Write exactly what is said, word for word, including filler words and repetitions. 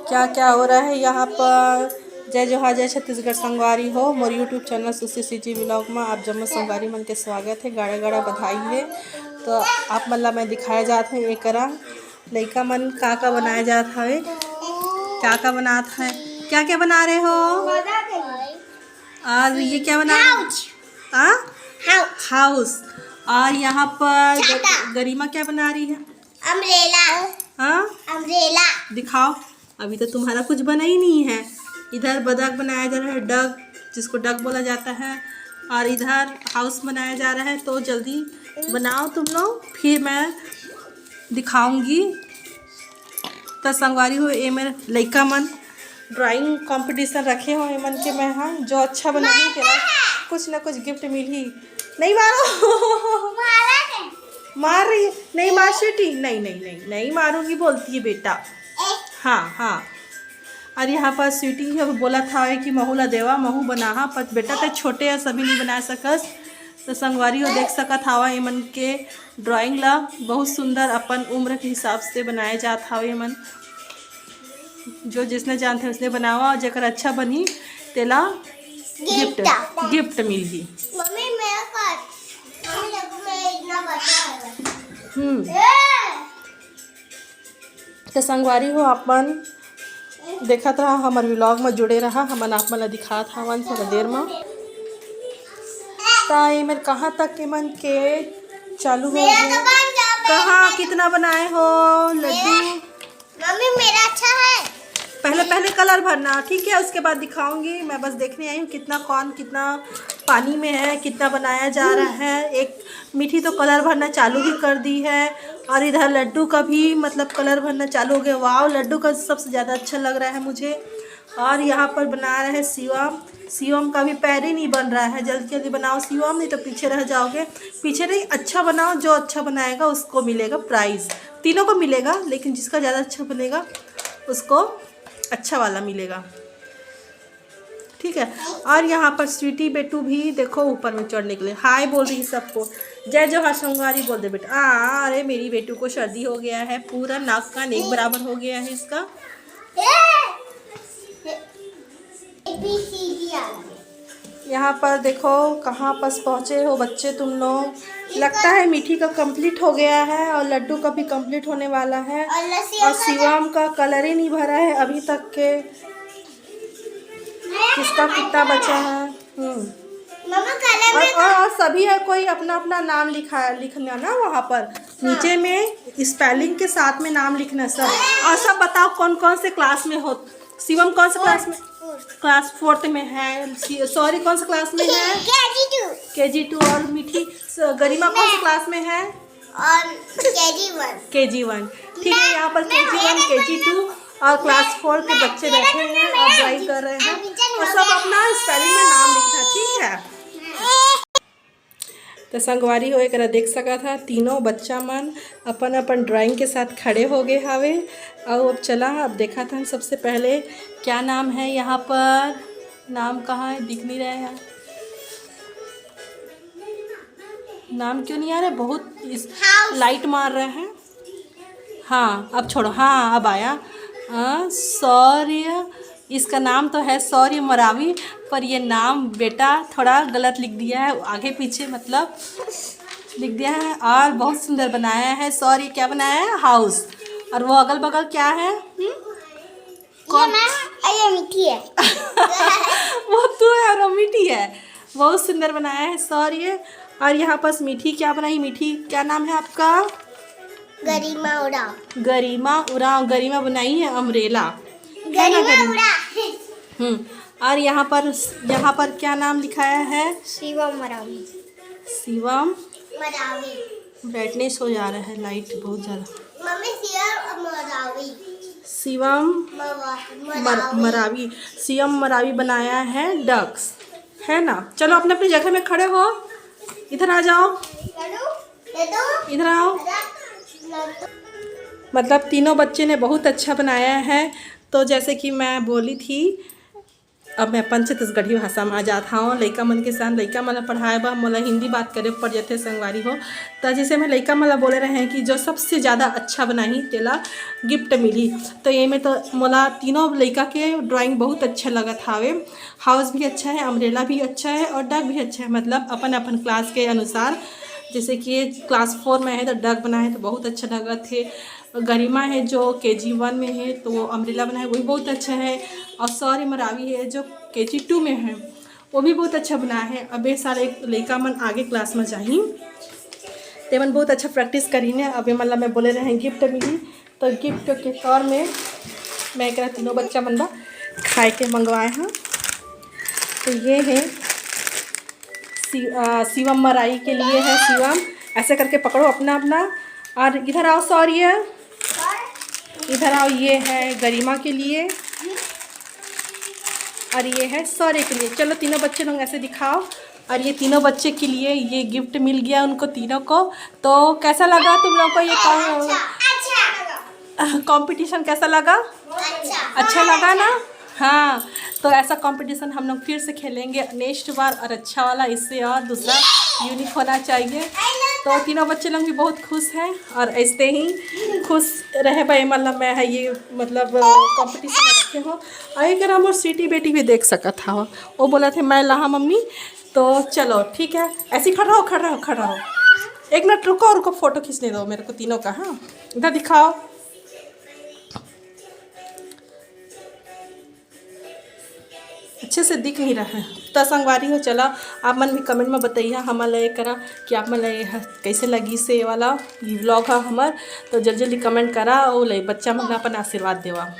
क्या क्या हो रहा है यहाँ पर? जय जोहार, जय छत्तीसगढ़ संगवारी हो। मोर YouTube channel sushi CG vlog में आप जम्मो संगवारी मन के स्वागत है, गाड़ा गाड़ा बधाई है। तो आप मन ला मैं दिखाए जात हूँ एकरा लइका मन का का बनाए जात हवे, का का बनात है, क्या क्या बना रहे हो? और ये क्या बना रहे हो? हाँ, हाउस। और यहाँ पर ग- गरिमा क्या बना रही है? अम्ब्रेला। हाँ, अम्ब्रेला। दिखाओ, अभी तो तुम्हारा कुछ बना ही नहीं है। इधर बदक बनाया जा रहा है, डक, जिसको डक बोला जाता है, और इधर हाउस बनाया जा रहा है। तो जल्दी बनाओ तुम लोग, फिर मैं दिखाऊंगी। तो संगवारी हो, ये मेरे लइका मन ड्राइंग कंपटीशन रखे हो, ये मन के मैं, हाँ, जो अच्छा बनाही तेला कुछ ना कुछ गिफ्ट मिलही। नहीं मारो। मार रही है। नहीं मार स्वीटी, नहीं नहीं नहीं नहीं मारूंगी बोलती है बेटा। हाँ हाँ। और यहाँ पर स्वीटी ही अभी बोला था कि महू ला देवा, महू बनाहा, पर बेटा ते छोटे है, सभी नहीं बना सकस। तो संगवारी हो, देख सकत हावा एमन के ड्राइंग ला, बहुत सुंदर अपन उम्र के हिसाब से बनाए जात हावे एमन। जो जिसने जानते उसने बनावा, और जेकर अच्छा बनी तेला गिफ्ट, गिफ्ट। गिफ्ट मिलही। मम्मी, मेरा कार्ड। मम्मी, देखो, मेरा इतना बचा है। हम्म। ए! तो संगवारी हो, आप मन देखत रहा, हमर व्लॉग में जुड़े रहा, हमन आप मन ला दिखात हवन थोड़ा देर में। ता ये मेर कहाँ तक के मन के चालू हो गए? कहाँ कितना बनाए हो लड्डू? मम्मी, मेरा अच्छा है। पहले, पहले कलर भरना, ठीक है, उसके बाद दिखाऊंगी। मैं बस देखने आई हूँ कितना, कौन कितना पानी में है, कितना बनाया जा रहा है। एक मीठी तो कलर भरना चालू भी कर दी है, और इधर लड्डू का भी, मतलब, कलर भरना चालू हो गया। वाव, लड्डू का सबसे ज़्यादा अच्छा लग रहा है मुझे। और यहाँ पर बना रहा है शिवम। शिवम का भी पैर ही नहीं बन रहा है, जल्दी जल्दी बनाओ शिवम, नहीं तो पीछे रह जाओगे। पीछे नहीं, अच्छा बनाओ, जो अच्छा बनाएगा उसको मिलेगा प्राइज़, तीनों को मिलेगा, लेकिन जिसका ज़्यादा अच्छा बनेगा उसको अच्छा वाला मिलेगा, ठीक है। और यहाँ पर स्वीटी बेटू भी देखो ऊपर में चढ़ने के लिए हाय बोल रही है सबको। जय जोहार संगवारी बोल दे बेटा। आ, अरे, मेरी बेटू को सर्दी हो गया है, पूरा नाक कान एक बराबर हो गया है इसका। यहाँ पर देखो कहाँ पास पहुँचे हो बच्चे तुम लोग। लगता है मीठी का कंप्लीट हो गया है और लड्डू का भी कंप्लीट होने वाला है, और शिवम का कलर ही नहीं भरा है अभी तक के। किसका कितना बचा है? हम्म। मम्मा, कलर और, में और, और सभी है, कोई अपना अपना नाम लिखा, लिखना ना वहाँ पर नीचे में स्पेलिंग के साथ में नाम लिखना सब। और सब बताओ कौन कौन से क्लास में हो? शिवम कौन से क्लास में? क्लास फोर्थ में है। सॉरी, कौन से क्लास में है? KG two. KG two. और मीठी, गरिमा कौन से क्लास में है? और केजी वन। केजी वन। ठीक है, यहाँ पर केजी वन, केजी टू और क्लास फोर के बच्चे बैठे हैं और ड्राइंग कर रहे हैं। और सब अपना स्पेलिंग में नाम लिखना, ठीक है? तो संगवारी हो, एकरा देख सकत हा, तीनों बच्चा मन अपन अपन ड्राइंग के साथ खड़े हो गए हावे। और अब चला, अब देखा था सबसे पहले क्या नाम है यहाँ पर। नाम कहाँ है, दिख नहीं रहा है यार। नाम क्यों नहीं आ रहा है? बहुत इस लाइट मार रहा है। हाँ, अब छोड़ो। हाँ, अब आया। हाँ, शौर्य, इसका नाम तो है शौर्य मरावी, पर ये नाम बेटा थोड़ा गलत लिख दिया है, आगे पीछे मतलब लिख दिया है। और बहुत सुंदर बनाया है शौर्य। क्या बनाया है? हाउस। और वो अगल बगल क्या है? हम्म? कौन? ये मैं, और ये मीठी है। वो तू है और वो मीठी है। बहुत सुंदर बनाया है शौर्य। और यहाँ पास मीठी क्या बनाई? मीठी, क्या नाम है आपका? गरिमा उरांव। गरिमा उरांव। गरिमा बनाई है अम्ब्रेला, है ना गरिमा? गरिमा उरांव। हम्म। और यहाँ पर, यहाँ पर क्या नाम लिखाया है? शिवम मरावी। शिवम मरावी। ब्राइटनेस हो जा रहा है, लाइट बहुत ज़्यादा। मम्मी, शिवम मरावी। शिवम मवा-, मर-, मरावी। मरावी। शिवम मरावी बनाया है डक्स, है ना? चलो, अपने अपनी जगह में खड़े हो, इधर आ जाओ, इधर आओ। मतलब, तीनों बच्चे ने बहुत अच्छा बनाया है। तो जैसे कि मैं बोली थी, अब मैं अपन छत्तीसगढ़ी भाषा में आ जात हवं। लइका मन के साथ, लइका मन ला पढ़ाए बर मोला हिंदी बात करे पड़ जाथे संगवारी हो। त जैसे मैं लइका मन ला बोले रहे हैं कि जो सबसे ज़्यादा अच्छा बनाही तेला गिफ्ट मिली। तो ये में तो मोला तीनों लइका के ड्राइंग बहुत अच्छा लगत हावे। हाउस भी अच्छा है, अम्ब्रेला भी अच्छा है और डक भी अच्छा है, मतलब अपन अपन क्लास के अनुसार। जैसे कि ये क्लास फोर में है तो डक बनाए तो बहुत अच्छा लगत है। गरिमा है जो के जी वन में है तो वो अम्ब्रेला बनाए, वो भी बहुत अच्छा है। और सौर्य मरावी है जो के जी टू में है, वो भी बहुत अच्छा बनाए है। अब ये सारे लइका मन आगे क्लास में जाही, ते मन बहुत अच्छा प्रैक्टिस करीन हे। अब ये मन ला मैं बोले रहे गिफ्ट मिली, तो गिफ्ट के तौर में मैं एकरा तीनों बच्चा मन ला खाए के मंगवाए हूँ। तो ये है शि-, अ, शिवम मराई के लिए है। शिवम, ऐसे करके पकड़ो अपना अपना, और इधर आओ सौर्य, इधर आओ। ये है गरिमा के लिए और ये है सौर्य के लिए। चलो तीनों बच्चे लोग ऐसे दिखाओ। और ये तीनों बच्चे के लिए ये गिफ्ट मिल गया उनको तीनों को। तो कैसा लगा तुम लोग को ये कॉम-, कॉम्पिटिशन कैसा लगा? अच्छा लगा ना? हाँ, तो ऐसा कॉम्पिटिशन हम लोग फिर से खेलेंगे नेक्स्ट बार, और अच्छा वाला, इससे और दूसरा यूनिक होना चाहिए। तो तीनों बच्चे लोग भी बहुत खुश हैं और ऐसे ही खुश रहे भाई, मतलब मैं है ये, मतलब कॉम्पिटिशन में रखे हो। और एक हमर स्वीटी बेटी भी देख सकत हव, वो बोलत हे मैं लाहा मम्मी। तो चलो ठीक है, ऐसे ही खड़ा रहो, खड़ा रहो, खड़ा रहो। एक मिनट रुको, रुको, फोटो खींचने दो मेरे को तीनों का। हाँ, इधर दिखाओ। अच्छे से दिख नहीं रहा है। त संगवारी हो, चला आप मन भी कमेंट में बतइहा हमन ला एकरा कि आप मन ला ये ह-, कैसे लगिस हे ये वाला, ये व्लॉग ह हमर। तो जल्दी जल्दी कमेंट करा और ले बच्चा मन ला अपन आशीर्वाद देवा।